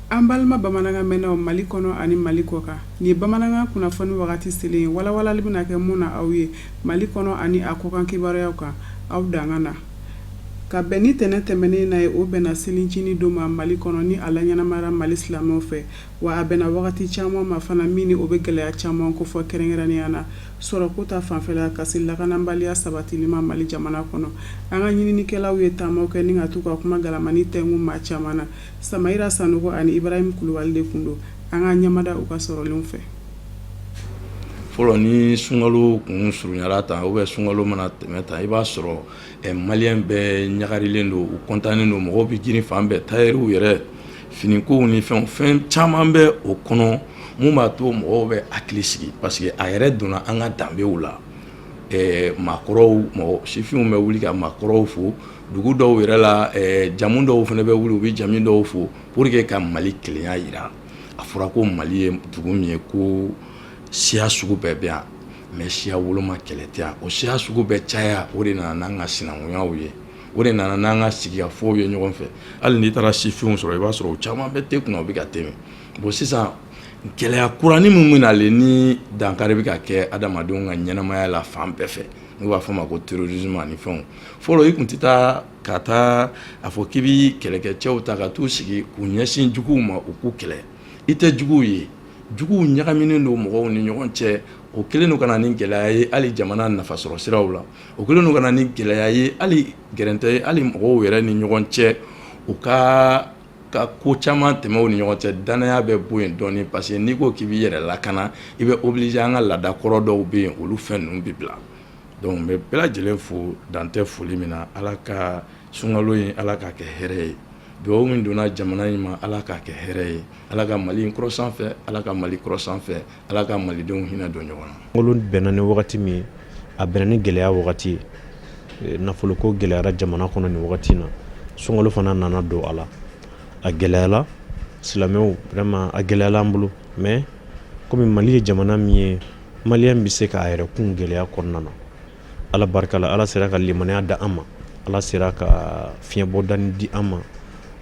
An balima bamanankan mɛnnaw Mali kɔnɔ ani Mali kɔkan, nin ye bamanankan kunnafoni wagati selen ye walawalali bɛna kɛ mun na aw ye Mali kɔnɔ ani a kɔkan kibaruyaw kan aw danga na. Ka bɛn ni tɛnɛn tɛmɛnen na ye, o bɛnna selincinin don ma Mali kɔnɔ ni a laɲɛnamayara Mali silamɛw fɛ, wa a bɛnna wagati caman ma fana min ni o bɛ gɛlɛya caman kofɔ kɛrɛnkɛrɛnnenya na sɔrɔko ta fanfɛla ka se lakanabaliya sabatili ma Mali jamana kɔnɔ. An ka ɲininikɛlaw ye taamaw kɛ ni ka t'u ka kuma galamani tɛnku maa caman na. Samayira Sanogo ani Ibrahim Kulubali de tun don. An ka ɲɛmada u ka sɔrɔlenw fɛ. Fɔlɔ, ni sunkalo kun surunyara tan ou bien sunkalo mana tɛmɛ tan, i b'a sɔrɔ maliyɛn bɛɛ ɲagarilen don, u kɔntannen don, mɔgɔw bɛ girin fan bɛɛ, tayɛriw yɛrɛ, finikow ni fɛn fɛn caman bɛ o kɔnɔ mun b'a to mɔgɔw bɛ hakili sigi, parce que a yɛrɛ donna an ka danbew la. Maakɔrɔw, mɔgɔ sifinw bɛ wuli ka maakɔrɔw fo. Dugu dɔw yɛrɛ la, jamu dɔw fana bɛ wuli, u bɛ jamu dɔw fo pour que ka Mali kelenya jira. A fɔra ko Mali ye dugu min ye ko siya sugu bɛɛ bɛ yan, mais siya woloma kɛlɛ tɛ yan. O siya sugu bɛɛ caya, o de nana n'an ka sinankunyaw ye, o de nana n'an ka sigikafɔw ye ɲɔgɔn fɛ. Hali n'i taara sifinw sɔrɔ, i b'a sɔrɔ u caman bɛ te kunna, u bɛ ka te min. Bon, sisan gɛlɛya kuranin min bɛ nalen ni dankari bɛ ka kɛ adamadenw ka ɲɛnamaya la fan bɛɛ fɛ, n'u b'a fɔ ma ko terrorisme ani fɛnw. Fɔlɔ, i tun tɛ taa ka taa a fɔ k'i bɛ kɛlɛkɛcɛw ta ka t'u sigi k'u ɲɛsin juguw ma, u k'u kɛlɛ. I tɛ juguw ye, juguw ɲagaminen don mɔgɔw ni ɲɔgɔn cɛ. O kɛlen don ka na ni gɛlɛya ye hali jamana nafasɔrɔ siraw la. O kɛlen don ka na ni gɛlɛya ye hali gɛrɛntɛ ye, hali mɔgɔw yɛrɛ ni ɲɔgɔn cɛ, u ka ko caman tɛmɛ u ni ɲɔgɔn cɛ, danaya bɛ bɔ yen dɔɔnin, parce que n'i ko k'i b'i yɛrɛ lakana, i bɛ obligé, an ka laada kɔrɔ dɔw bɛ yen, olu fɛn ninnu bɛ bila. Donc n bɛ bɛɛ lajɛlen fo, dan tɛ foli min na. Ala ka sunkalo in, Ala k'a kɛ hɛrɛ ye. Dugawu min donna jamana in ma, Ala k'a kɛ hɛrɛ ye. Ala ka Mali in kɔrɔ sanfɛ, Ala ka Mali kɔrɔ sanfɛ, Ala ka malidenw hinɛ don ɲɔgɔn na. Sunkalo bɛnna ni wagati min ye, a bɛnna ni gɛlɛya wagati ye. Nafoloko gɛlɛyara jamana kɔnɔ nin wagati in na. Sunkalo fana nana don a la, a gɛlɛyala silamɛw vraiment, a gɛlɛyala an bolo. Mais komi Mali ye jamana min ye, maliyɛn bɛ se k'a yɛrɛ kun gɛlɛya kɔnɔna na, Ala barika la, Ala sera ka limaniya da an ma, Ala sera ka fiɲɛbɔdani di an ma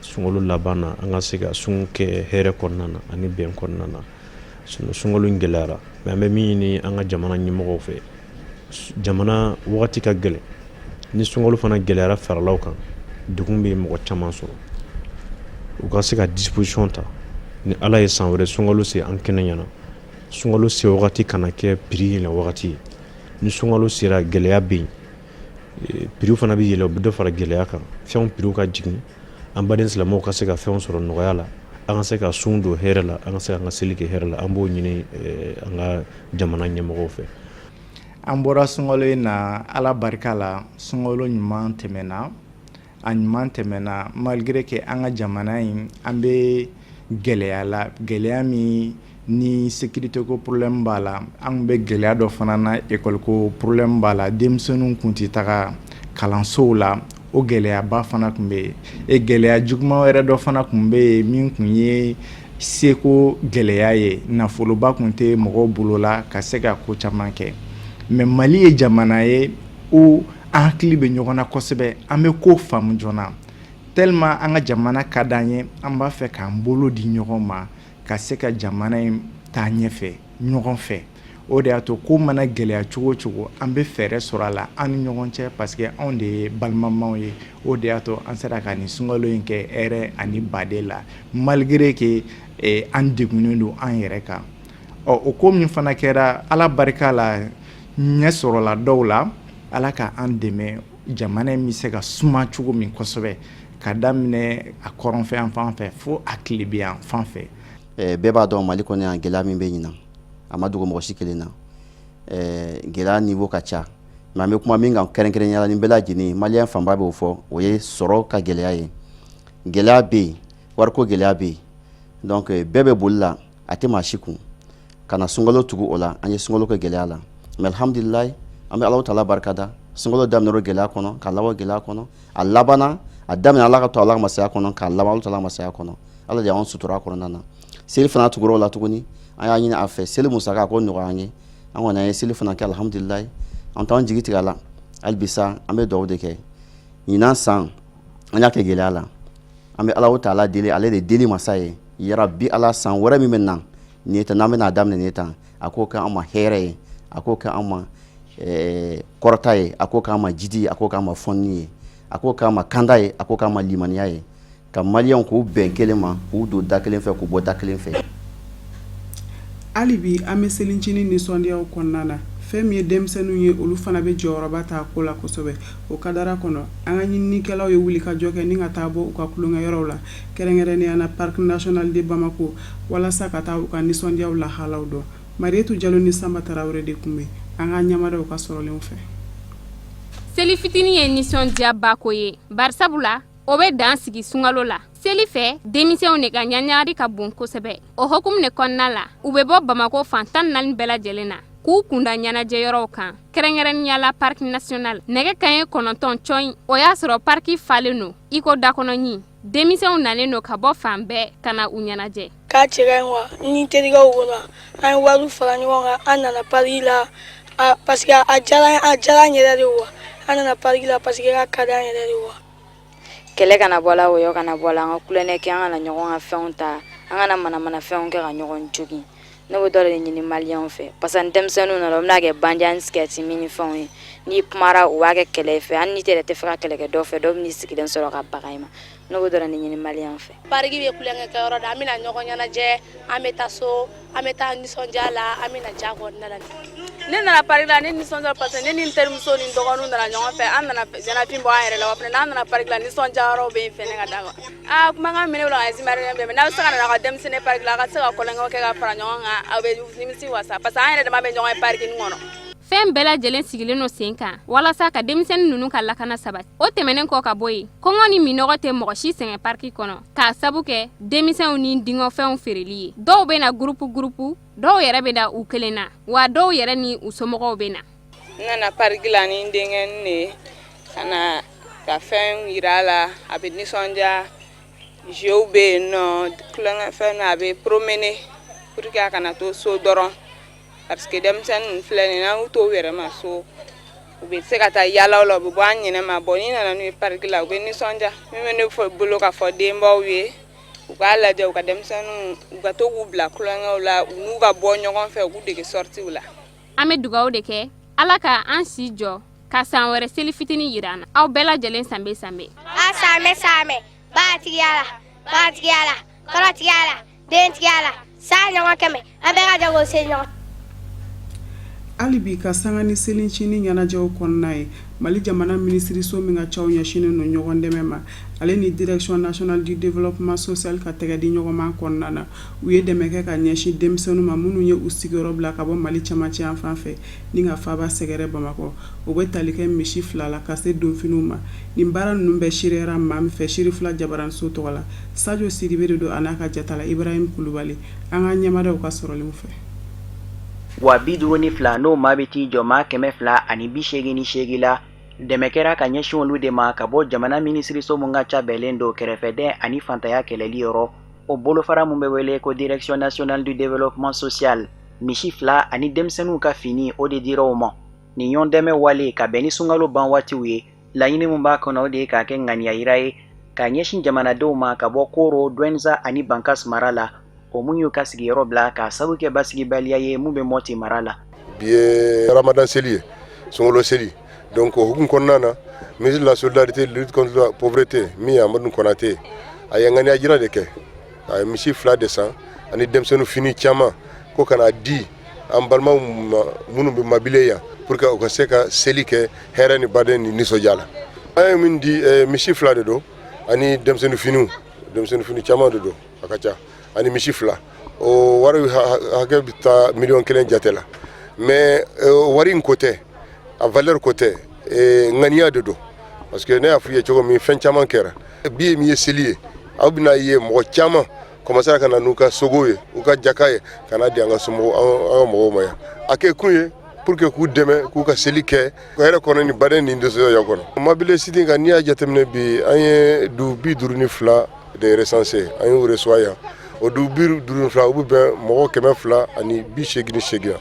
sunkalo laban na, an ka se ka sun kɛ hɛrɛ kɔnɔna na ani bɛn kɔnɔna na. Sunkalo in gɛlɛyara, mais an bɛ min ɲini an ka jamana ɲɛmɔgɔw fɛ, jamana wagati ka gɛlɛn, ni sunkalo fana gɛlɛyara faralaw kan, degun bɛ mɔgɔ caman sɔrɔ, u ka se ka disposition ta. Ni Ala ye san wɛrɛ sunkalo se an kɛnɛ ɲɛna, sunkalo se wagati kana kɛ prix yɛlɛ wagati ye. Ni sunkalo sera, gɛlɛya bɛ yen, prix fana bɛ yɛlɛ, u bɛ dɔ fara gɛlɛya kan. Fɛnw prix ka jigin, an baden silamɛw ka se ka fɛnw sɔrɔ nɔgɔya la, an ka se ka sun don hɛrɛ la, an ka se an ka seli kɛ hɛrɛ la. An b'o ɲini an ka jamana ɲɛmɔgɔw fɛ. An bɔra sunkalo in na, Ala barika la, sunkalo ɲuman tɛmɛna, a ɲuman tɛmɛna, malgré que an ka jamana in, an bɛ gɛlɛya la, gɛlɛya min ni sécurité ko problème b'a la. An bɛ gɛlɛya dɔ fana na, école ko problème b'a la, denmisɛnninw tun tɛ taga kalansow la, o gɛlɛyaba fana tun bɛ yen. E gɛlɛya juguman wɛrɛ dɔ fana tun bɛ yen min tun ye seko gɛlɛya ye, nafoloba tun tɛ mɔgɔw bolo la ka se ka ko caman kɛ. Mais Mali ye jamana ye o an hakili bɛ ɲɔgɔn na kosɛbɛ, an bɛ ko faamu joona. Tellement an ka jamana ka d'an ye, an b'a fɛ k'an bolo di ɲɔgɔn ma ka se ka jamana in taa ɲɛfɛ ɲɔgɔn fɛ. O de y'a to ko mana gɛlɛya cogo o cogo, an bɛ fɛɛrɛ sɔrɔ a la an ni ɲɔgɔn cɛ, parce que anw de ye balimamaw ye. O de y'a to an sera ka nin sunkalo in kɛ hɛrɛ ani baden la, malgré que an degunnen don an yɛrɛ kan. Ɔ, o ko min fana kɛra, Ala barika la, ɲɛ sɔrɔla dɔw la. Ala ka an dɛmɛ, jamana in bɛ se ka suma cogo min kosɛbɛ, ka daminɛ a kɔrɔnfɛ yan fan fɛ fo a tilebin yan fan fɛ. Bɛɛ b'a dɔn Mali kɔnɔ yan, gɛlɛya min bɛ ɲinan, a ma dogo mɔgɔ si kelen na. Gɛlɛya niveau ka ca, mais an bɛ kuma min kan kɛrɛnkɛrɛnnenya la, ni bɛɛ lajɛlen, maliyɛn fanba b'o fɔ, o ye sɔrɔ ka gɛlɛya ye. Gɛlɛya bɛ yen, wariko gɛlɛya bɛ yen. Donc bɛɛ bɛ boli la, a tɛ maa si kun ka na sunkalo tugu o la. An ye sunkalo kɛ gɛlɛya la, mais alhamdulilayi, an bɛ Alahu taala barikada. Sunkalo daminɛ gɛlɛya kɔnɔ, ka laban gɛlɛya kɔnɔ, a labanna, a daminɛ Ala ka to Ala ka masaya kɔnɔ, k'a laban Alahu taala masaya kɔnɔ. Ala de y'anw sutura kɔnɔna na. Seli fana tugura o la tuguni. An An y'a ɲini a fɛ seli musaka a k'o nɔgɔya an ye. An kɔni an ye seli fana kɛ, alhamdulilayi. An t'an jigi tigɛ a la hali bi sa, an bɛ dugawu de kɛ. Ɲinan san an y'a kɛ gɛlɛya la. An bɛ Ala taala deli, ale de deli masa ye, yarabi Ala, san wɛrɛ min bɛ na nin ye tan, n'an bɛna daminɛ nin ye tan, a k'o kɛ an ma hɛrɛ ye, a k'o kɛ an ma kɔrɔta ye, a k'o k'an ma jidi ye, a k'o k'an ma fɔnni ye, a k'o k'an ma kanda ye, a k'o k'an ma limaniya ye, ka maliyɛnw k'u bɛn kelen ma, k'u don da kelen fɛ, k'u bɔ da kelen fɛ. Hali bi an bɛ selincinin nisɔndiyaw kɔnɔna na. Fɛn min ye denmisɛnninw ye, olu fana bɛ jɔyɔrɔba ta ko la kosɛbɛ. O kadara kɔnɔ, an ka ɲininikɛlaw ye wulikajɔ kɛ ni ka taa bɔ u ka tulonkɛyɔrɔw la, kɛrɛnkɛrɛnnenya na Parc national de Bamako, walasa ka taa u ka nisɔndiyaw lahalaw dɔn. Marietu Jalo ni Sanba Tarawele de tun bɛ an ka ɲamadaw ka sɔrɔlenw fɛ. Seli fitinin ye nisɔndiyaba ko ye, barisabula o bɛ dan sigi sunkalo la. Seli fɛ, denmisɛnw de ka ɲaɲari ka bon kosɛbɛ. O hukumu de kɔnɔna la, u bɛ bɔ Bamakɔ fan 14 bɛɛ lajɛlen na k'u kunda ɲɛnajɛyɔrɔw kan, kɛrɛnkɛrɛnnenya la Parc national. Nɛgɛ kanɲɛ 9 cɔyi, o y'a sɔrɔ parc falen don i ko dakɔnɔɲin. Denmisɛnw nalen don ka bɔ fan bɛɛ ka na u ɲɛnajɛ. K'a cɛ ka ɲi wa ni terikɛw kɔnɔ, an ye wari fara ɲɔgɔn kan, an nana parc la parce que a diyara a diyara an yɛrɛ de wa. An nana parc la parce que a ka di an yɛrɛ de wa. Kɛlɛ kana bɔ la, wɔyɔ kana bɔ la, an ka tulonkɛ kɛ, an kana ɲɔgɔn ka fɛnw ta, an kana manamanafɛnw kɛ ka ɲɔgɔn jogin. Ne b'o dɔ de ɲini maliyɛnw fɛ, parce que ni denmisɛnninw nana, u bɛna kɛ bandit ni cigarette min ni fɛnw ye. N'i kumara, u b'a kɛ kɛlɛ fɛ. Hali n'i yɛrɛ tɛ fɛ ka kɛlɛ kɛ dɔw fɛ, dɔw bɛn'i sigilen sɔrɔ ka baga i ma. Ne b'o dɔrɔn de ɲini maliyɛnw fɛ. Parc bɛ tulonkɛ kɛyɔrɔ da, an bɛna ɲɔgɔn ɲɛnajɛ, an bɛ taa so, an bɛ taa nisɔndiya la, an bɛna ja kɔnɔna la. Ne nana parc la, ne nisɔndiya parce que ne ni n terimuso ni n dɔgɔninw nana ɲɔgɔn fɛ. An nana ɲɛnafin bɔ an yɛrɛ la. Wa fana, n'an nana parc la, nisɔndiya yɔrɔw bɛ yen fɛnɛ ka da kan. Aa, kumakan min bɛ ne bolo ka ɲɛsin maliyɛn bɛɛ ma, n'aw bɛ se ka na aw ka denmisɛnnin parc la, a ka se ka kulonkɛw kɛ ka fara ɲɔgɔn kan, aw bɛ nimisi wasa, parce que an yɛrɛ dama bɛ ɲɔgɔn ye parc nin kɔnɔ. Fɛn bɛɛ lajɛlen sigilen don sen kan walasa ka denmisɛnnin ninnu ka lakana sabati. O tɛmɛnen kɔ ka bɔ yen, kɔngɔ ni minɔgɔ tɛ mɔgɔ si sɛgɛn parc kɔnɔ, k'a sabu kɛ denmisɛnw ni dingɔfɛnw feereli ye. Dɔw bɛ na groupe groupe, dɔw yɛrɛ bɛ na u kelen na, wa dɔw yɛrɛ ni u somɔgɔw bɛ na. N nana parc la ni n denkɛ de ye, ka na ka fɛn yira a la, a bɛ nisɔndiya. Jeux bɛ yen nɔ, tulonkɛfɛn, a bɛ promener pour que a kana to so dɔrɔn, parce que denmisɛnnin ninnu filɛ nin ye, n'an y'u to u yɛrɛ ma so, u bɛ se ka taa yaalaw la, u bɛ bɔ an ɲinɛ ma. Bon, n'i nana n'u ye parc la, u bɛ nisɔndiya. Min bɛ ne bolo ka fɔ denbaw ye, u k'a lajɛ u ka denmisɛnninw, u ka to k'u bila tulonkɛw la, u n'u ka bɔ ɲɔgɔn fɛ, u k'u dege sorties la. An bɛ dugawu de kɛ, Ala ka an si jɔ ka san wɛrɛ seli fitinin yira an na. Aw bɛɛ lajɛlen sanbe sanbe. A sanbɛ sanbɛ, batigiya la, batigiya la, kɔrɔtigiya la, dentigiya la, san ɲɔgɔn 100, an bɛɛ ka jɛ k'o seli ɲɔgɔn. Hali bi ka sanga ni selincinin ɲɛnajɛw kɔnɔna ye, Mali jamana minisiriso min ka caw ɲɛsinnen don ɲɔgɔn dɛmɛ ma, ale ni Direction nationale du développement social ka tɛgɛ di ɲɔgɔnma kɔnɔna na, u ye dɛmɛ kɛ ka ɲɛsin denmisɛnninw ma minnu ye u sigiyɔrɔ bila ka bɔ Mali cɛmancɛ yan fan fɛ ni ka faaba sɛgɛrɛ Bamakɔ. O bɛ tali kɛ misi 2 la ka se donfiniw ma. Nin baara ninnu bɛɛ seereyara maa min fɛ Serifila jabaraniso tɔgɔ la, Sajo Sidibe de don, a n'a ka jatala Ibrahim Kulubali, an ka ɲɛmadaw ka sɔrɔlenw fɛ. Wa 52, n'o maa bɛ t'i jɔ maa 288 la, dɛmɛ kɛra ka ɲɛsin olu de ma ka bɔ jamana minisiriso min ka ca bɛɛlen don kɛrɛfɛdɛn ani fantanya kɛlɛli yɔrɔ, o bolofara min bɛ wele ko Direction nationale du développement social. Misi 2 ani denmisɛnninw ka fini, o de dira o ma. Nin ɲɔgɔn dɛmɛ wale ka bɛn ni sunkalo ban waatiw ye, laɲini min b'a kɔnɔ, o de ye k'a kɛ ŋaniya yira ye ka ɲɛsin jamanadenw ma ka bɔ Koro, Douentza ani Bankas mara la, o mun y'u ka sigiyɔrɔ bila k'a sabu kɛ basigibaliya ye mun bɛ Mɔti mara la. Bi ye Ramadan seli ye, sunkalo seli. Donc o hukumu kɔnɔna na, ministre de la solidarité, lutte contre la pauvreté, min ye Amadu Konate, a ye ŋaniya jira de kɛ. A ye misi 2 de san ani denmisɛnnin fini caman ko ka na di an balimaw ma minnu bɛ Mabile yan, pour que u ka se ka seli kɛ hɛrɛ ni baden ni nisɔndiya la. An ye min di, misi 2 de don ani denmisɛnnin finiw, denmisɛnnin fini caman de don, a ka ca, ani misi 2. O wari hakɛ bɛ taa miliyɔn 1 jate la. Mais wari in ko tɛ, a valeur ko tɛ, ŋaniya de don, parce que ne y'a f'i ye cogo min, fɛn caman kɛra. Bi ye min ye seli ye, aw bɛna ye mɔgɔ caman commencera ka na n'u ka sogo ye, u ka jaka ye, ka na di an ka somɔgɔw, an ka mɔgɔw ma yan. A kɛ kun ye pour que k'u dɛmɛ k'u ka seli kɛ hɛrɛ kɔnɔ ni baden ni nisɔndiya kɔnɔ. Mabile site kan, n'i y'a jateminɛ bi, an ye du 52 de recensé, an y'u reçoit yan. O du 52, u bɛ bɛn mɔgɔ 288 la.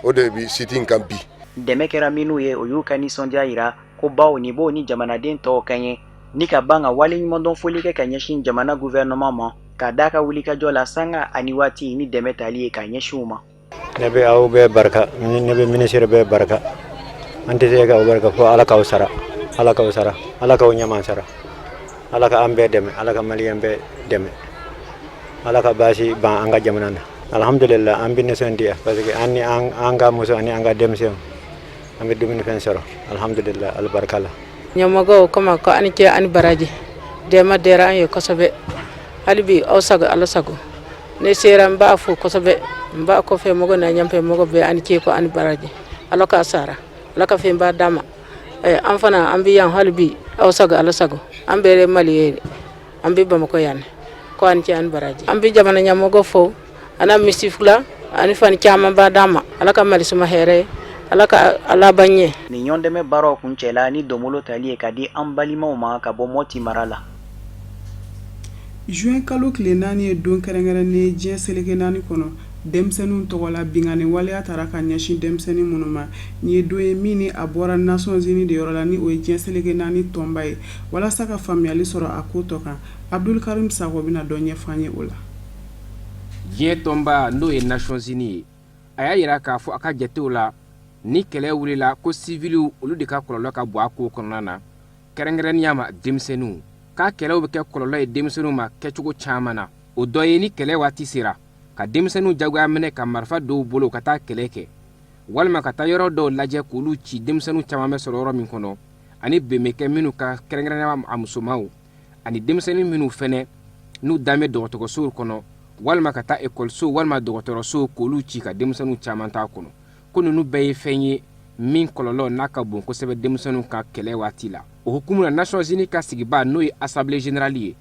O de bɛ site in kan bi. Dɛmɛ kɛra minnu ye, o y'u ka nisɔndiya jira ko bawo nin b'o ni jamanaden tɔw kɛɲɛ ni ka ban ka waleɲumandɔn foli kɛ ka ɲɛsin jamana gouvernement ma ka d'a ka wulikajɔ la sanga ani waati ni dɛmɛ tali ye ka ɲɛsin u ma. Ne bɛ aw bɛɛ barika, ne bɛ minisiri bɛɛ barika. An tɛ se k'aw barika fo Ala k'aw sara, Ala k'aw sara, Ala k'aw ɲɛmaa sara, Ala ka an bɛɛ dɛmɛ, Ala ka maliyɛn bɛɛ dɛmɛ, Ala ka baasi ban an ka jamana na. Alhamdulillah, an bɛ nisɔndiya parce que an ni an ka muso ani an ka denmisɛnw, an bɛ dumunifɛn sɔrɔ, alhamdulillah, ala barika la. Ɲɛmɔgɔw kama ko ani ce ani baraji, dɛmɛ diyara an ye kosɛbɛ. Hali bi aw sago, Ala sago. Ne sera n b'a fo kosɛbɛ, n b'a kɔfɛ mɔgɔ n'a ɲɛfɛ mɔgɔ bɛɛ, ani ce ko ani baraji. Ala k'a sara, Ala ka fɛn b'a d'a ma. An fana an bɛ yan hali bi, aw sago, Ala sago. An bɛɛ ye Mali ye, an bɛ Bamakɔ yan. Ko ani ce ani baraji. An bɛ jamana ɲɛmɔgɔ fo, a na misi fila ani fani caman b'a d'a ma. Ala ka Mali suma hɛrɛ ye, Ala ka a laban ɲɛ. Nin ɲɔgɔndɛmɛ baaraw kuncɛla ni donbolo tali ye ka di an balimaw ma ka bɔ Mɔti mara la. Juin kalo tile 4 ye don kɛrɛnkɛrɛnnen ye diɲɛ seleke 4 kɔnɔ denmisɛnninw tɔgɔ la, binkanni waleya tara ka ɲɛsin denmisɛnnin minnu ma. Nin ye don ye min ni a bɔra Nations Unies de yɔrɔ la, ni o ye diɲɛ seleke 4 tɔnba ye. Walasa ka faamuyali sɔrɔ a ko tɔ kan, Abdul Karim Sako bɛna dɔ ɲɛfɔ an ye o la. Diɲɛ tɔnba, n'o ye Nations Unies ye, a y'a yira k'a fɔ a ka jatew la, ni kɛlɛ wulila, ko siviliw olu de ka kɔlɔlɔ ka bon a ko kɔnɔna na, kɛrɛnkɛrɛnnenya ma denmisɛnninw. K'a kɛlɛw bɛ kɛ kɔlɔlɔ ye denmisɛnninw ma kɛcogo caman na. O dɔ ye ni kɛlɛ waati sera, ka denmisɛnninw jagoya minɛ ka marifa dɔw bolo ka taa kɛlɛ kɛ, walima ka taa yɔrɔ dɔw lajɛ k'olu ci denmisɛnninw caman bɛ sɔrɔ yɔrɔ min kɔnɔ, ani ben bɛ kɛ minnu kan, kɛrɛnkɛrɛnnenya a musomanw ani denmisɛnnin minnu fɛnɛ n'u dan bɛ dɔgɔtɔrɔsow kɔnɔ, walima ka taa ekɔliso walima dɔgɔtɔrɔsow k'olu ci ka denmisɛnninw caman t'a kɔnɔ. Ko ninnu bɛɛ ye fɛn ye min kɔlɔlɔ n'a ka bon kosɛbɛ denmisɛnninw ka kɛlɛ waati la. O hukumu na, Nations Unies ka sigiba, n'o ye Assemblée générale ye,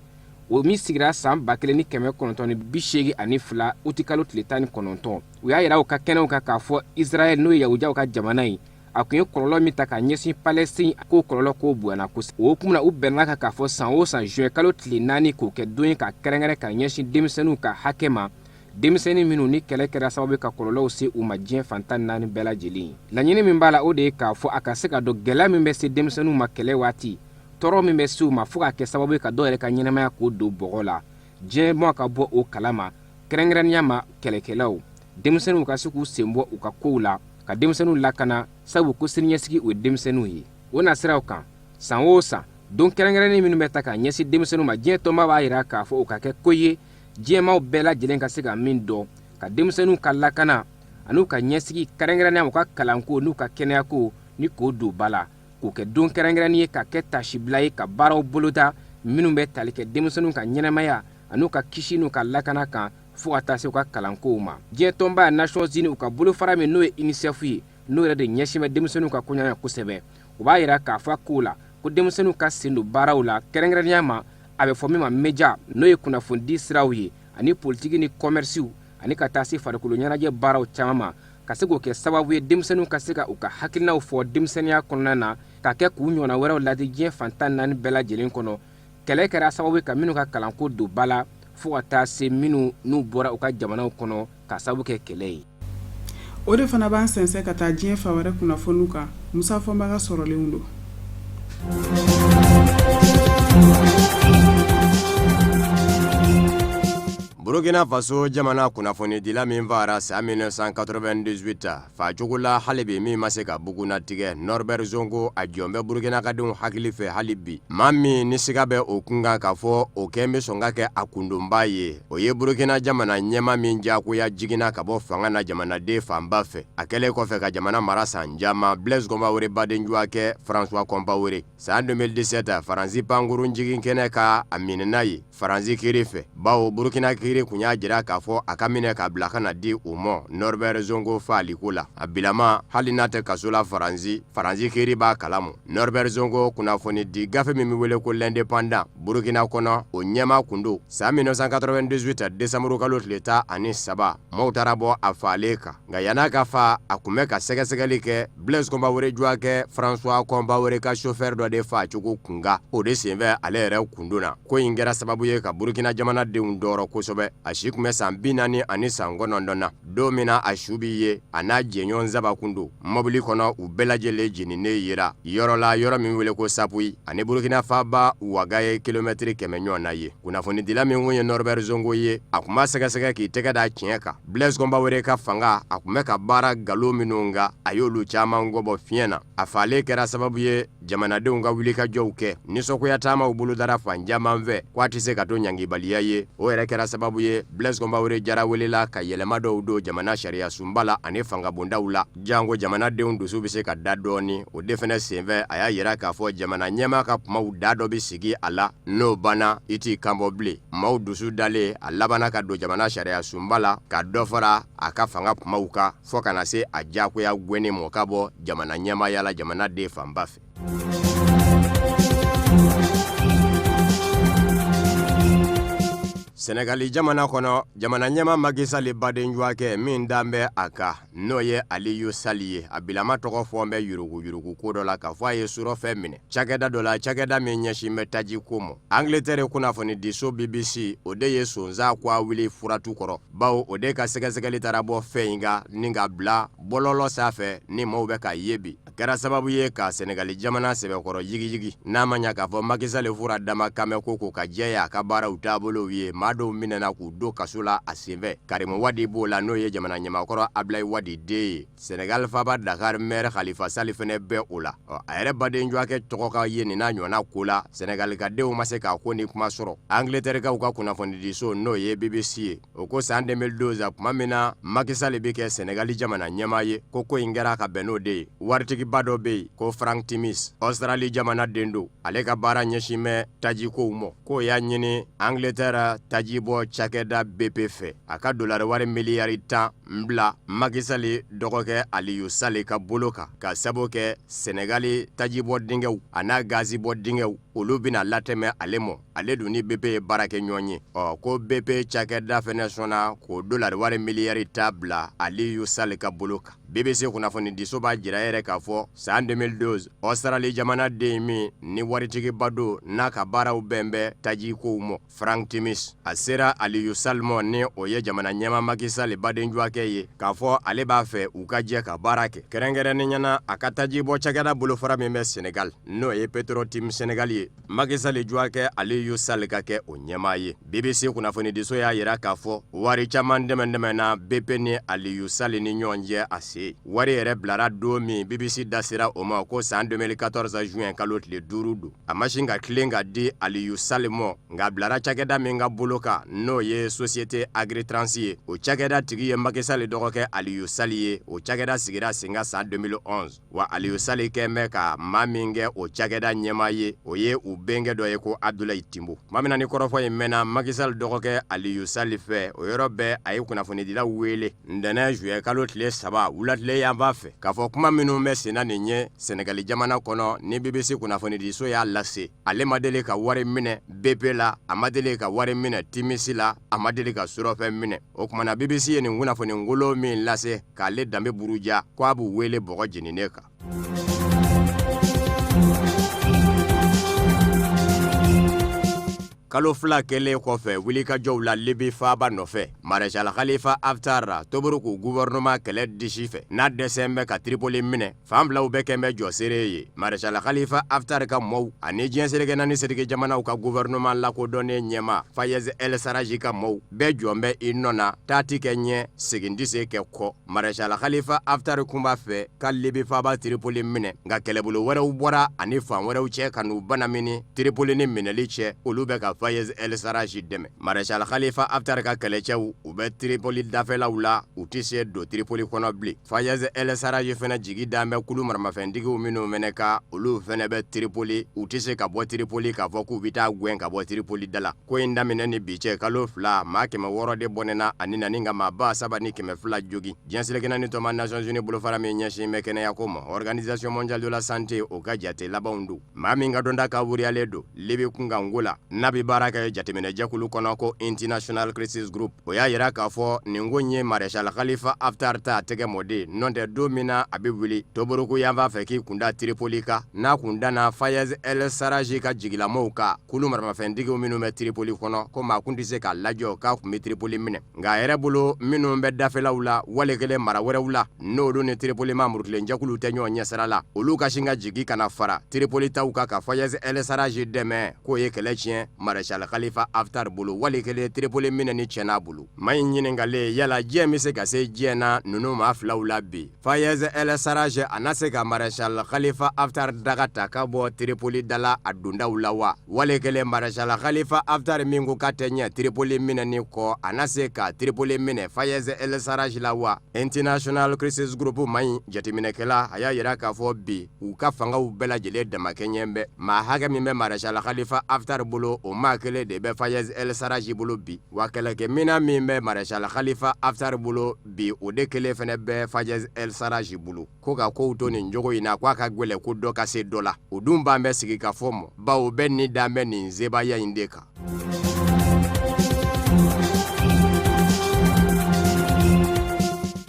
o min sigira san 1982 utikalo tile 19, u y'a yira u ka kɛnɛw kan k'a fɔ Israël, n'o ye yahudiyaw ka jamana ye, a tun ye kɔlɔlɔ min ta ka ɲɛsin Palestine, k'o kɔlɔlɔ k'o bonyana kosɛbɛ. O hukumu na, u bɛnna kan k'a fɔ san o san juin kalo tile 4 k'o kɛ don ye ka kɛrɛnkɛrɛn ka ɲɛsin denmisɛnninw ka hakɛ ma, denmisɛnnin minnu ni kɛlɛ kɛra sababu ka kɔlɔlɔw se u ma diɲɛ fan 14 bɛɛ lajɛlen. Laɲini min b'a la, o de ye k'a fɔ a ka se ka dɔn gɛlɛya min bɛ se denmisɛnninw ma kɛlɛ waati, tɔɔrɔ min bɛ se u ma fo ka kɛ sababu ye ka dɔw yɛrɛ ka ɲɛnamaya k'o don bɔgɔ la, diɲɛmaa ka bɔ o kalama, kɛrɛnkɛrɛnnenya ma kɛlɛkɛlaw, denmisɛnninw ka se k'u sen bɔ u ka kow la ka denmisɛnninw lakana, sabu ko siniɲɛsigi o ye denmisɛnninw ye. O nasiraw kan, san o san don kɛrɛnkɛrɛnnen minnu bɛ ta ka ɲɛsin denmisɛnninw ma, diɲɛ tɔnba b'a yira k'a fɔ o ka kɛ ko ye diɲɛmaaw bɛɛ lajɛlen ka se ka min dɔn, ka denmisɛnninw ka lakana an'u ka ɲɛsigi, kɛrɛnkɛrɛnnenya u ka kalanko n'u ka kɛnɛyako, ni k'o don ba la, k'o kɛ don kɛrɛnkɛrɛnnen ye ka kɛ tasibila ye ka baaraw boloda minnu bɛ tali kɛ denmisɛnninw ka ɲɛnamaya an'u ka kisi n'u ka lakana kan, fo ka taa se u ka kalankow ma. Diɲɛ tɔnba Nations Unies, u ka bolofara min n'o ye UNICEF ye, n'o yɛrɛ de ɲɛsin bɛ denmisɛnninw ka koɲa kosɛbɛ, u b'a yira k'a fɔ a kow la ko denmisɛnninw ka sen don baaraw la, kɛrɛnkɛrɛnnenya ma a bɛ fɔ min ma media, n'o ye kunnafonidi siraw ye, ani politiki ni kɔmɛrisiw, ani ka taa se farikolo ɲɛnajɛ baaraw caman ma, ka se k'o kɛ sababu ye denmisɛnninw ka se ka u ka hakilinaw fɔ denmisɛnninya kɔnɔna na, ka kɛ k'u ɲɔgɔnna wɛrɛw ladi diɲɛ fan 14 bɛɛ lajɛlen kɔnɔ, kɛlɛ kɛra sababu ye ka minnu ka kalanko don ba la, fo ka taa se minnu n'u bɔra u ka jamanaw kɔnɔ ka sababu kɛ kɛlɛ ye. O de fana b'an sɛnsɛn ka taa diɲɛ fan wɛrɛ kunnafoniw kan. Musa Fɔnba ka sɔrɔlenw don. Burukina Faso jamana kunnafonidila min fagara san 1998, faacogo la hali bi min ma se ka bugunnatigɛ, Norbert Zongo, a jɔn bɛ burukinakadenw hakili fɛ hali bi. Maa min ni siga bɛ o kunkan k'a fɔ o kɛn bɛ sɔn ka kɛ a kundonba ye, o ye Burukina jamana ɲɛmaa min diyagoya jiginna ka bɔ fanga na jamanaden fanba fɛ, a kɛlen kɔfɛ ka jamana mara san caman, Blaise Compaoré badenjuwakɛ François Compaoré. San 2017, Faransi pankurun jigin kɛnɛ kan, a minɛna yen Faransi kiri fɛ, bawo Burukina kiri kun y'a jira k'a fɔ a ka minɛ ka bila ka na di u ma Norbert Zongo faaliko la. A bilama, hali n'a tɛ kaso la Faransi, Faransi kiri b'a kalama. Norbert Zongo kunnafoni di gafe min bɛ wele ko L'Indépendant Burukina kɔnɔ, o ɲɛmaa kun don. San 1998 décembre kalo tile 13, maaw taara bɔ a faalen kan. Nka yann'a ka fa, a kun bɛ ka sɛgɛsɛgɛli kɛ Blaise Compaoré juwakɛ François Compaoré ka chauffeur dɔ de faacogo kunkan. O de senfɛ ale yɛrɛ kun donna. Ko in kɛra sababu ye ka Burukina jamanadenw tɔɔrɔ kosɛbɛ. kosɛbɛ. A si tun bɛ san 40 ani san 9 na don min na a su bɛ ye. A n'a jɛɲɔgɔn saba kun don mɔbili kɔnɔ, u bɛɛ lajɛlen jeninen yera yɔrɔ la, yɔrɔ min wele ko Sapuyi, ani Burukina faaba Waga ye kilomɛtiri 100 ɲɔgɔn na ye. Kunnafonidila min kun ye Norbert Zongo ye, a tun b'a sɛgɛsɛgɛ k'i tɛgɛ da tiɲɛ kan. Blaise Compaoré ka fanga, a tun bɛ ka baara nkalon minnu kan, a y'olu caman kɔbɔ fiɲɛ na. A faalen kɛra sababu ye jamanadenw ka wulikajɔw kɛ, nisɔngoya taamaw bolodara fan caman fɛ ko a tɛ se ka to ɲangibaliya ye. O yɛrɛ kɛra sababu ye Blaise Compaoré jara welela ka yɛlɛma dɔw don jamana sariya sunba la ani fangabondaw la, janko jamanadenw dusu bɛ se ka da dɔɔni. O de fana senfɛ, a y'a yira k'a fɔ jamana ɲɛmaa ka kumaw da dɔ bɛ sigi a la, n'o banna i t'i kanbɔ bilen. Maaw dusu dalen, a labanna ka don jamana sariya sunba la ka dɔ fara a ka fanga kumaw kan, fo ka na se a diyagoya gɛnni mɔ ka bɔ jamana ɲɛmaaya la jamanaden fanba fɛ. Sɛnɛgali jamana kɔnɔ, jamana ɲɛmaa Macky Sall badenjɔkɛ min dan bɛ a kan, n'o ye Aliyu Sall ye, a bilama tɔgɔ fɔ bɛ yuruguyurugu ko dɔ la k'a fɔ a ye surɔfɛn minɛ cakɛda dɔ la, cakɛda min ɲɛsin bɛ taji ko ma. Angleterre kunnafonidiso BBC, o de ye sonsan ko a wuli furatu kɔrɔ, bawo o de ka sɛgɛsɛgɛli taara bɔ fɛn in kan ni ka bila bɔlɔlɔ sanfɛ ni maaw bɛ k'a ye bi. A kɛra sababu ye ka Sɛnɛgali jamana sɛbɛkɔrɔ yigiyigi. N'a ma ɲa k'a fɔ Macky Sall fura dama kanbɛ ko ko ka jɛya a ka baaraw taabolow ye, maa dɔw minɛna k'u don kaso la a senfɛ. Karimu Wadi b'o la, n'o ye jamana ɲɛmaakɔrɔ Ablaye Wadi den ye. Sɛnɛgali faaba Dakar maire Khalifa Sall fɛnɛ bɛ o la. Ɔ, a yɛrɛ badenjɔkɛ tɔgɔ ka ye nin n'a ɲɔgɔnna ko la, Sɛnɛgalikadenw ma se k'a ko ni kuma sɔrɔ. Angleterrekaw ka kunnafonidiso, n'o ye BBC ye, o ko san 2012, tuma min na Macky Sall bɛ kɛ Sɛnɛgali jamana ɲɛmaa ye, ko ko in kɛra ka bɛn n'o de ye. Waritigiba dɔ bɛ yen ko Frank Timis, Australie jamana den don, ale ka baara ɲɛsin bɛ tajikow ma. K'o y'a ɲini Angleterre tajibɔ cakɛda BP fɛ, a ka dolari wari miliyari 10 bila Macky Sall dɔgɔkɛ Aliyu Sall ka bolo kan, ka sabu kɛ Sɛnɛgali tajibɔ dingɛw an'a gazibɔ dingɛw, olu bɛna latɛmɛ ale ma. Ale dun ni BP ye baara kɛ ɲɔgɔn ye. Ɔ, ko BP cakɛda fɛnɛ sɔnna k'o dolari wari miliyari 10 bila Aliyu Sall ka bolo kan. BBC kunnafonidiso b'a jira yɛrɛ k'a fɔ san 2012, Australie jamana den min ni waritigiba don, n'a ka baaraw bɛn bɛ tajikow ma, Frank Timis, a sera Aliyu Sall ma, ni o ye jamana ɲɛmaa Macky Sall badenjɔkɛ ye, k'a fɔ ale b'a fɛ u ka jɛ ka baara kɛ, kɛrɛnkɛrɛnnenya na a ka tajibɔ cakɛda bolofara min bɛ Senegal, n'o ye Petrotim Senegal ye, Macky Sall jɔkɛ Aliyu Sall ka kɛ o ɲɛmaa ye. BBC kunnafonidiso y'a jira k'a fɔ wari caman dɛmɛ-dɛmɛna BP ni Aliyu Sall ni ɲɔgɔn cɛ a se. Wari yɛrɛ bilara don min, BBC da sera o ma ko san 2014 juin kalo tile 5 don. A ma sin ka tilen ka di Aliyu Sall ma, nka a bilara cakɛda min ka bolo kan, n'o ye Société Agritrans ye, o cakɛda tigi ye Macky Sall dɔgɔkɛ Aliyu Sall ye. O cakɛda sigira sen kan san 2011. Wa Aliyu Sall kɛn bɛ ka maa min kɛ o cakɛda ɲɛmaa ye, o ye u bɛnkɛ dɔ ye ko Abdoulaye Timbo. Tuma min na ni kɔrɔfɔ in mɛnna Macky Sall dɔgɔkɛ Aliyu Sall fɛ, o yɔrɔ bɛɛ a ye kunnafonidilaw wele ntɛnɛn juillet kalo tile 3 wulatile yanfan fɛ, k'a fɔ kuma minnu bɛ senna nin ye Sɛnɛgali jamana kɔnɔ ni BBC kunnafonidiso y'a lase, ale ma deli ka wari minɛ BP la, a ma deli ka wari minɛ Timis la, a ma deli ka surɔfɛn minɛ. O tuma na BBC ye nin kunnafoni kolon min lase k'ale danbe buruja, ko a b'u wele bɔgɔ jeninen kan. Kalo 2 kɛlen kɔfɛ wulikajɔw la Libi faaba nɔfɛ, Maréchal Khalifa Haftar Tobruk gouvernement kɛlɛ disi fɛ, n'a dɛsɛn bɛ ka Tripoli minɛ, fan filaw bɛɛ kɛn bɛ jɔseere ye. Maréchal Khalifa Haftar ka mɔɔw ani diɲɛ seleke naani seleke jamanaw ka gouvernement lakodɔnnen ɲɛmaa Fayez El Sarraj ka mɔɔw bɛɛ jɔn bɛ i nɔ na, taa ti kɛ ɲɛ, segin tɛ se kɛ kɔ. Maréchal Khalifa Haftar kun b'a fɛ ka Libi faaba Tripoli minɛ, nka kɛlɛbolo wɛrɛw bɔra ani fan wɛrɛw cɛ ka n'u banamini Tripoli ni minɛli cɛ, olu bɛ ka Fayez El Sarraj dɛmɛ. Maréchal Khalifa Haftar ka kɛlɛcɛw, u bɛ Tripoli dafɛlaw la, u tɛ se don Tripoli kɔnɔ bilen. Fayez El Sarraj fana jigi dan bɛ kulu maramafɛntigiw minnu fana kan, olu fana bɛ Tripoli, u tɛ se ka bɔ Tripoli k'a fɔ k'u bɛ taa gɛn ka bɔ Tripoli da la. Ko in daminɛ ni bi cɛ kalo 2, maa 600 de bɔnɛna a ni na, ni ka maa 3200 jogin. Diɲɛ seleke naani tɔnba Nations Unies bolofara min ɲɛsin bɛ kɛnɛyako ma, Organisation mondiale de la santé, o ka jate labanw don. Maa min ka dɔnta kaburuyalen don Libi kunkanko la, n'a bɛ baara kɛ jateminɛjɛkulu kɔnɔ ko International Crisis Group, o y'a y'a jira k'a fɔ nin ko in ye Maréchal Khalifa Haftar ta tɛgɛ mɔ de n'o tɛ don min na a bɛ wuli Tobruk yanfan fɛ k'i kunda Tripoli kan, n'a kun danna Fayez El Sarraj ka jigilamaw kan, kulu maramafɛntigiw minnu bɛ Tripoli kɔnɔ, ko maa kun tɛ se k'a lajɔ k'a kun bɛ Tripoli minɛ. Nka a yɛrɛ bolo minnu bɛ dafɛlaw la wali kelen mara wɛrɛw la, n'olu ni Tripoli maa murutilenjɛkuluw tɛ ɲɔgɔn ɲɛsira la, olu ka sin ka jigin ka na fara Tripoli taw kan ka Fayez El Sarraj dɛmɛ, k'o ye kɛlɛ tiɲɛ Maréchal Khalifa Haftar bolo, wali kelen Tripoli minɛni tiɲɛna a bolo. Maa in ɲininkalen yala diɲɛ bɛ se ka se diɲɛ na ninnu maa filaw la bi, Fayez El Sarraj a na se ka Maréchal Khalifa Haftar daga ta ka bɔ Tripoli da la a dondaw la wa? Wali kelen Maréchal Khalifa Haftar min ko k'a tɛ ɲɛ Tripoli minɛni kɔ, a na se ka Tripoli minɛ Fayez El Sarraj la wa? International Crisis Group maa in jateminɛkɛla, a y'a jira k'a fɔ bi u ka fangaw bɛɛ lajɛlen damakɛɲɛ bɛ. Maa hakɛ min bɛ Maréchal Khalifa Haftar bolo, o maa kelen de bɛ Fayez El Sarraj bolo bi. Wa kɛlɛkɛminɛn min bɛ Maréchal Khalifa Haftar bolo bi, o de kelen fana bɛ Fayez El Sarraj bolo. Ko ka kow to nin cogo in na, k'a ka gɛlɛn ko dɔ ka se dɔ la. O dun ban bɛ sigikafɔ mɔ, bawo bɛɛ ni dan bɛ nin sebaaya in de kan.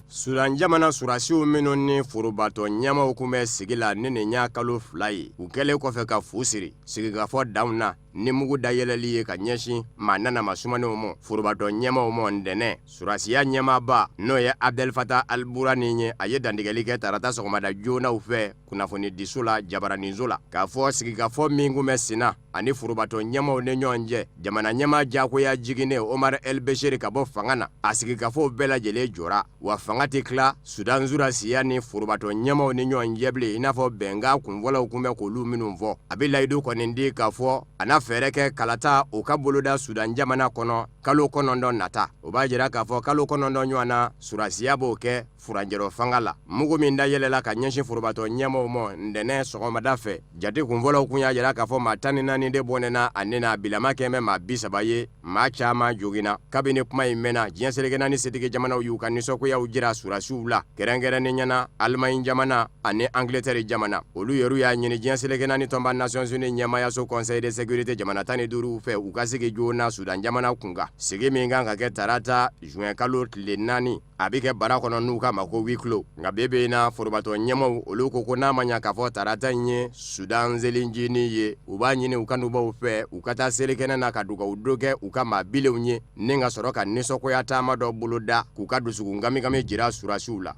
Sudan jamana sɔrɔdasiw minnu ni forobatɔn ɲɛmaaw tun bɛ sigi la ni nin y'a kalo 2 ye, u kɛlen kɔfɛ ka fu siri sigikafɔ danw na ni mugu dayɛlɛli ye ka ɲɛsin maa nanama sumanenw ma forobatɔn ɲɛmaaw ma ntɛnɛn. Sɔrɔdasiya ɲɛmaaba n'o ye Abdel Fattah al-Burhani ye, a ye dantigɛli kɛ tarata sɔgɔmada joonaw fɛ kunnafonidiso la jabaraninso la, k'a fɔ sigikafɔ min tun bɛ senna ani forobatɔn ɲɛmaaw ni ɲɔgɔn cɛ, jamana ɲɛmaa jagoya jiginnen Omar El Bechir ka bɔ fanga na, a sigikafɔw bɛɛ lajɛlen jɔra. Wa fanga tɛ tila Sudan sɔrɔdasiya ni forobatɔn ɲɛmaaw ni ɲɔgɔn cɛ bilen, i n'a fɔ bɛnkan kunfɔlɔw tun bɛ k'olu minnu fɔ. A bɛ layidu kɔni di k'a fɔ a na fɛɛrɛ kɛ kalata o ka boloda Sudan jamana kɔnɔ kalo 9 nata. O b'a jira k'a fɔ kalo 9 ɲɔgɔn na, sɔrɔdasiya b'o kɛ furancɛrɔ fanga la. Mugu min dayɛlɛla ka ɲɛsin forobatɔn ɲɛmaaw ma ntɛnɛn sɔgɔmada fɛ, jate kunfɔlɔw kun y'a jira k'a fɔ maa 14 de bɔnɛna a ni na, bilama kɛlen bɛ maa 30 ye, maa caman joginna. Kabini kuma in mɛnna, diɲɛ seleke naani setigi jamanaw y'u ka nisɔngoyaw jira sɔrɔdasiw la, kɛrɛnkɛrɛnnenya na Allemagne jamana ani Angleterre jamana. Olu yɛrɛ y'a ɲini diɲɛ seleke naani tɔnba Nations Unies ɲɛmaayaso Conseil de sécurité jamana 15 fɛ, u ka sigi joona Sudan jamana kunkan, sigi min kan ka kɛ tarata juin kalo tile 4, a bɛ kɛ bara kɔnɔ n'u k'a ma ko huis clos. Nka bi bi in na, forobatɔn ɲɛmaaw olu ko ko n'a ma ɲa k'a fɔ tarata in ye Sudan selincinin ye, u b'a ɲini u kanubaw fɛ u ka taa selikɛnɛ na ka dugawu don kɛ u ka maa bilenw ye, ni ka sɔrɔ ka nisɔngoya taama dɔ boloda k'u ka dusukun kamikami jira sɔrɔdasiw la.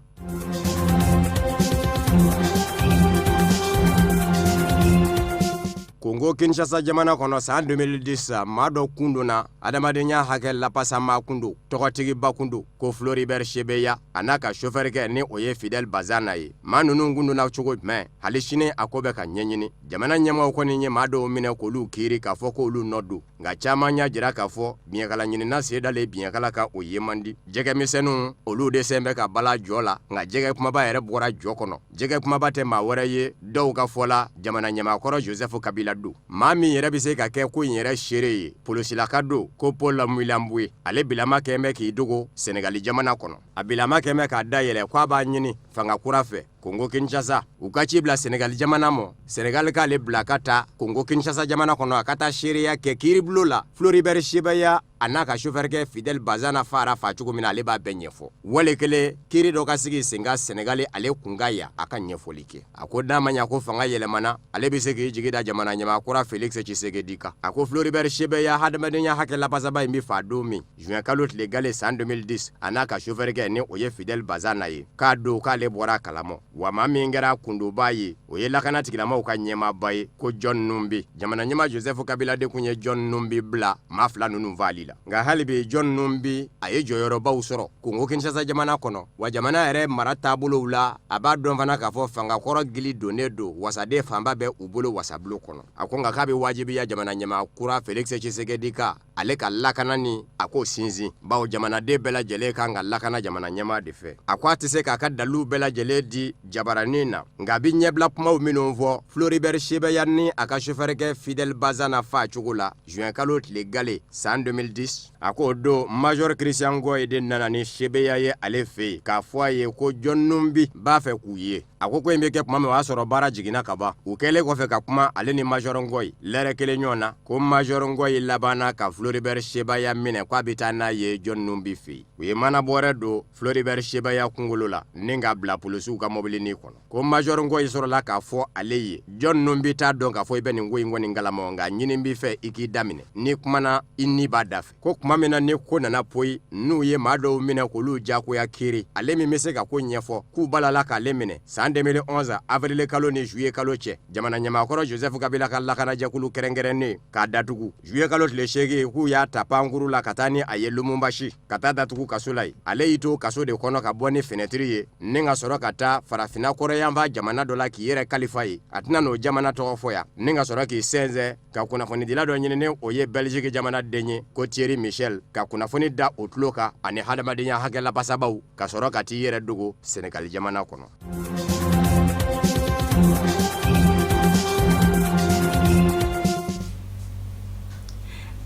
Kongo Kinshasa jamana kɔnɔ san 2010, maa dɔ kun donna adamadenya hakɛ lapasamaa kun don, tɔgɔtigiba kun don, ko Floribert Chebeya, a n'a ka sofɛrikɛ ni o ye Fidel Bazana ye. Maa ninnu kun donna cogo jumɛn, hali sini a ko bɛ ka ɲɛɲini. Jamana ɲɛmaaw kɔni ye maa dɔw minɛ k'olu kiiri k'a fɔ k'olu nɔ don, nka caman y'a jira k'a fɔ biɲɛkala ɲinina sen dalen biɲɛkala kan, o ye man di. Jɛgɛmisɛnninw olu de sen bɛ ka bala jɔ la, nka jɛgɛ kumaba yɛrɛ bɔra jɔ kɔnɔ. Jɛgɛ kumaba tɛ maa wɛrɛ ye, dɔw ka fɔ la, jamana ɲɛmaakɔrɔ Joseph Kabila don. Maa min yɛrɛ bɛ se ka kɛ ko in yɛrɛ seere ye, polosilaka don ko Paul Mwilambwe. Ale bilama kɛn bɛ k'i dogo Senegali jamana kɔnɔ. A bilama kɛn bɛ k'a da yɛlɛ k'a b'a ɲini fanga kura fɛ Kongo Kinshasa, u ka ci bila Senegali jamana ma, Senegali k'ale bila ka taa Kongo Kinshasa jamana kɔnɔ, a ka taa seereya kɛ kiiribulon la. Floribert Chebeya a n'a ka sofɛrikɛ Fidel Bazana fara fa cogo min na, ale b'a bɛɛ ɲɛfɔ. Wale kelen kiiri dɔ ka sigi sen kan Senegali ale kun kan yan, a ka ɲɛfɔli kɛ. A ko n'a ma ɲa ko fanga yɛlɛmana, ale bɛ se k'i jigi da jamana ɲɛmaa kura Felix Tshisekedi kan. A ko Floribert Chebeya hadamadenya hakɛ lapasaba in bɛ faa don min, juin kalo tile gale san 2010, a n'a ka sofɛrikɛ ni o ye Fidel Bazana ye, k'a don k'ale bɔra a kalamɔ. Wa maa min kɛra kundobaa ye, o ye lakana tigilamaw ka ɲɛmaaba ye ko John Numbi. Jamana ɲɛmaa Joseph Kabila de kun ye John Numbi bila maa fila ninnu faali la. Nka hali bi John Numbi a ye jɔyɔrɔbaw sɔrɔ Kongo Kinshasa jamana kɔnɔ, wa jamana yɛrɛ mara taabolow la, a b'a dɔn fana k'a fɔ fangakɔrɔ gili donnen don wasaden fanba bɛ u bolo wasabulon kɔnɔ. A ko nka k'a bɛ wajibiya jamana ɲɛmaa kura Felix Tshisekedi kan, ale ka lakana ni a k'o sinsin, bawo jamanaden bɛɛ lajɛlen kan ka lakana jamana ɲɛmaa de fɛ. A ko a tɛ se k'a ka dalilu bɛɛ lajɛlen di jabaranin na, nka a bɛ ɲɛbila kumaw minnu fɔ Floribert Chebeya ni a ka sofɛrikɛ Fidel Bazana faa cogo la juin kalo tile gale san 2010, a k'o don Major Christian Ngoy de nana ni Chebeya ye ale fɛ yen k'a fɔ a ye ko John Numbi b'a fɛ k'u ye. A ko in bɛ kɛ tuma min o y'a sɔrɔ baara jiginna ka ban. U kɛlen kɔfɛ ka kuma ale ni Major Ngoyi lɛrɛ kelen ɲɔgɔn na, ko Major Ngoyi labanna ka Floribert Chebeya minɛ k'a bɛ taa n'a ye John Numbi fɛ yen. U ye manabɔrɛ don Floribert Chebeya kunkolo la ni k'a bila polisiw ka mɔbilinin kɔnɔ. Ko Major Ngoyi sɔrɔla k'a fɔ ale ye, John Numbi t'a dɔn k'a fɔ i bɛ nin ko in kɔni kalama, nka ɲini b'i fɛ i k'i da minɛ, n'i kumana i ni b'a da fɛ. Ko tuma min na ni ko nana poyi, n'u ye maa dɔw minɛ k'olu jagoya kiri, ale min bɛ se ka ko ɲɛfɔ, k'u balala k'ale minɛ san 2011 avril kalo ni juillet kalo cɛ, jamana ɲɛmaakɔrɔ Joseph Kabila ka lakanajɛkulu kɛrɛnkɛrɛnnen k'a datugu juillet kalo tile 8, k'u y'a ta pankuru la ka taa ni a ye Lubumbashi ka taa datugu kaso la yen. Ale y'i to kaso de kɔnɔ ka bɔ ni fenɛtiri ye ni ka sɔrɔ ka taa farafinna kɔrɔyanfan jamana dɔ la k'i yɛrɛ kalifa ye, a tɛna n'o jamana tɔgɔ fɔ yan, ni ka sɔrɔ k'i sɛnsɛn ka kunnafonidila dɔ ɲini ni o ye Belgique jamana den ye ko Thierry Michel, ka kunnafoni da o tulo kan ani hadamadenya hakɛ lafasabaw, ka sɔrɔ ka t'i yɛrɛ dogo Senegal jamana kɔnɔ.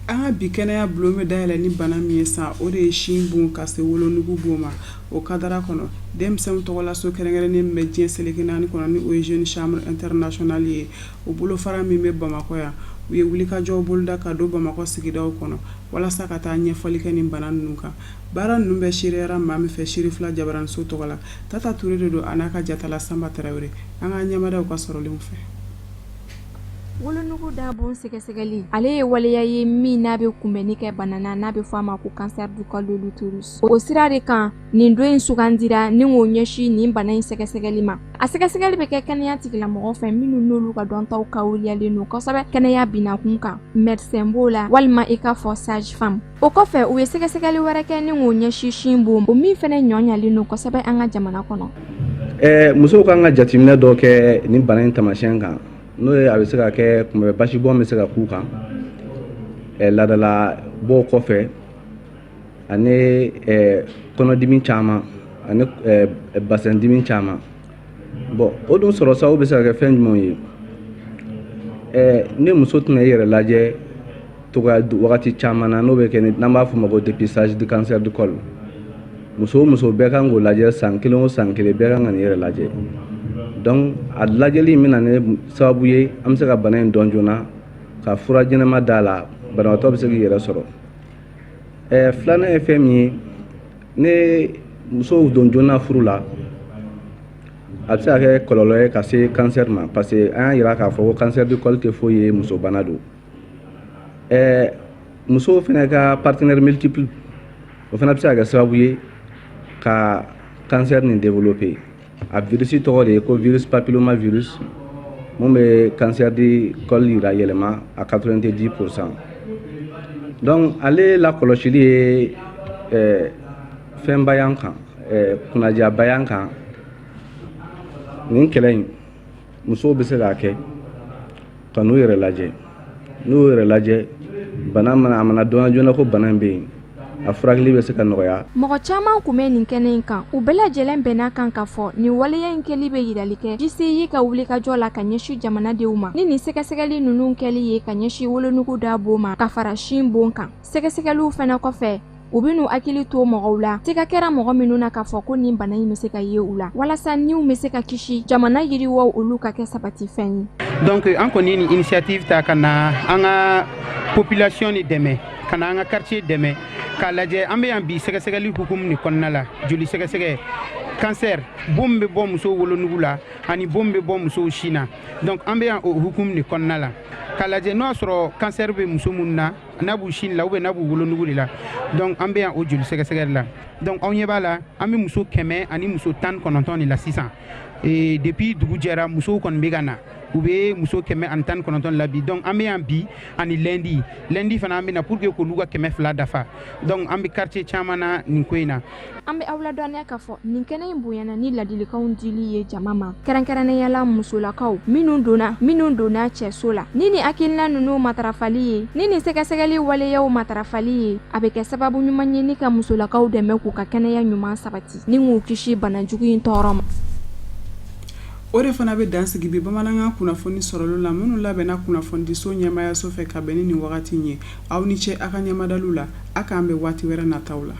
An ka bi kɛnɛya bulon bɛ dayɛlɛ ni bana min ye san, o de ye sin bon ka se wolonugu bon ma. O kadara kɔnɔ, denmisɛnw tɔgɔlaso kɛrɛnkɛrɛnnen min bɛ diɲɛ seleke naani kɔnɔ, ni o ye Jeune Chambre Internationale ye, o bolofara min bɛ Bamakɔ yan, u ye wulikajɔw boloda ka don Bamakɔ sigidaw kɔnɔ walasa ka taa ɲɛfɔli kɛ nin bana ninnu kan. Baara ninnu bɛ seereyara maa min fɛ Serifila Jabaraniso tɔgɔ la, Tata Ture de don, a n'a ka jatala Sanba Tarawele. An ka ɲɛmadaw ka sɔrɔlenw fɛ. Wolonugu da bon sɛgɛsɛgɛli, ale ye waleya ye min n'a bɛ kunbɛnni kɛ bana na, n'a bɛ fɔ a ma ko cancer du col de l'utérus. O sira de kan, nin don in sugandira ni k'o ɲɛsin nin bana in sɛgɛsɛgɛli ma. A sɛgɛsɛgɛli bɛ kɛ kɛnɛya tigilamɔgɔw fɛ minnu n'olu ka dɔntaw kawuliyalen don kosɛbɛ kɛnɛya binakun kan, médecin b'o la walima i k'a fɔ sage femme. O kɔfɛ, u ye sɛgɛsɛgɛli wɛrɛ kɛ ni k'o ɲɛsin sin bon, o min fana ɲɔ ɲalen don kosɛbɛ an ka jamana kɔnɔ. Musow kan ka jateminɛ dɔ kɛ nin bana in taamasiyɛn kan, n'o ye a bɛ se ka kɛ kunbɛ basibɔn bɛ se ka k'u kan laadala bɔ kɔfɛ, ani kɔnɔdimi caman ani basɛndimi caman. Bon, o dun sɔrɔ sababu bɛ se ka kɛ fɛn jumɛn ye? Ni muso tɛna i yɛrɛ lajɛ togoya wagati caman na, n'o bɛ kɛ n'an b'a fɔ o ma ko dépistage du cancer du col. Muso o muso bɛɛ kan k'o lajɛ san kelen o san kelen, bɛɛ kan ka n'i yɛrɛ lajɛ. Donc a lajɛli in bɛna ni sababu ye an bɛ se ka bana in dɔn joona, ka fura ɲɛnama d'a la, banabaatɔ bɛ se k'i yɛrɛ sɔrɔ. Filanan ye fɛn min ye, ni musow don joona furu la, a bɛ se ka kɛ kɔlɔlɔ ye ka se cancer ma, parce que an y'a jira k'a fɔ ko cancer du col tɛ foyi ye, musobana don. Musow fana ka partenaire multiple, o fana bɛ se ka kɛ sababu ye ka cancer nin développer. A virus tɔgɔ de ye ko virus papilloma virus, mun bɛ cancer du col yira yɛlɛma à 90%. Donc ale lakɔlɔsili ye fɛnba y'an kan, kunnadiyaba y'an kan. Nin kɛlɛ in, musow bɛ se k'a kɛ ka n'u yɛrɛ lajɛ. N'u yɛrɛ lajɛ, bana mana a mana dɔn joona ko bana in bɛ yen, a furakɛli bɛ se ka nɔgɔya. Mɔgɔ caman tun bɛ nin kɛnɛ in kan. U bɛɛ lajɛlen bɛnna kan k'a fɔ nin waleya in kɛli bɛ yirali kɛ JCI ka wulikajɔ la ka ɲɛsin jamanadenw ma, ni nin sɛgɛsɛgɛli ninnu kɛli ye ka ɲɛsin wolonugu da bon ma ka fara sin bon kan. Sɛgɛsɛgɛliw fana kɔfɛ, u bɛ n'u hakili to mɔgɔw la, siga kɛra mɔgɔ minnu na k'a fɔ ko nin bana in bɛ se ka ye u la, walasa niw bɛ se ka kisi, jamana yiriwaw olu ka kɛ sabatifɛn ye. Donc an kɔni ye nin initiative ta ka na an ka population ni dɛmɛ, ka na an ka quartier dɛmɛ, k'a lajɛ. An bɛ yan bi sɛgɛsɛgɛli hukumu ni kɔnɔna la, joli sɛgɛsɛgɛ, cancer bon bɛ bɔ musow wolonugu la ani bon bɛ bɔ musow sin na. Donc an bɛ yan o hukumu ni kɔnɔna la k'a lajɛ n'o y'a sɔrɔ cancer bɛ muso minnu na, n'a b'u sin la ou bien n'a b'u wolonugu de la. Donc an bɛ yan o joli sɛgɛsɛgɛ de la. Donc aw ɲɛ b'a la, an bɛ muso 100 ani muso 19 de la sisan. Et depuis dugu jɛra, musow kɔni bɛ ka na, u bɛ muso 119 la bi. Donc an bɛ yan bi ani lundi. Lundi fana an bɛ na pour que k'olu ka 200 dafa. Donc an bɛ quartier caman na nin ko in na. An bɛ aw ladɔnniya k'a fɔ nin kɛnɛ in bonyana ni ladilikanw dili ye jama ma, kɛrɛnkɛrɛnnenya la musolakaw minnu donna cɛso la. Ni nin hakilina ninnu matarafali ye, ni nin sɛgɛsɛgɛli waleyaw matarafali ye, a bɛ kɛ sababu ɲuman ye ni ka musolakaw dɛmɛ k'u ka kɛnɛya ɲuman sabati ni k'u kisi bana jugu in tɔɔrɔ ma. O de fana bɛ dan sigi bi bamanankan kunnafoni sɔrɔli la minnu labɛnna kunnafonidiso ɲɛmaayaso fɛ ka bɛn ni nin wagati in ye. Aw ni ce aw ka ɲɛmadaliw la. A k'an bɛn waati wɛrɛ nataw la.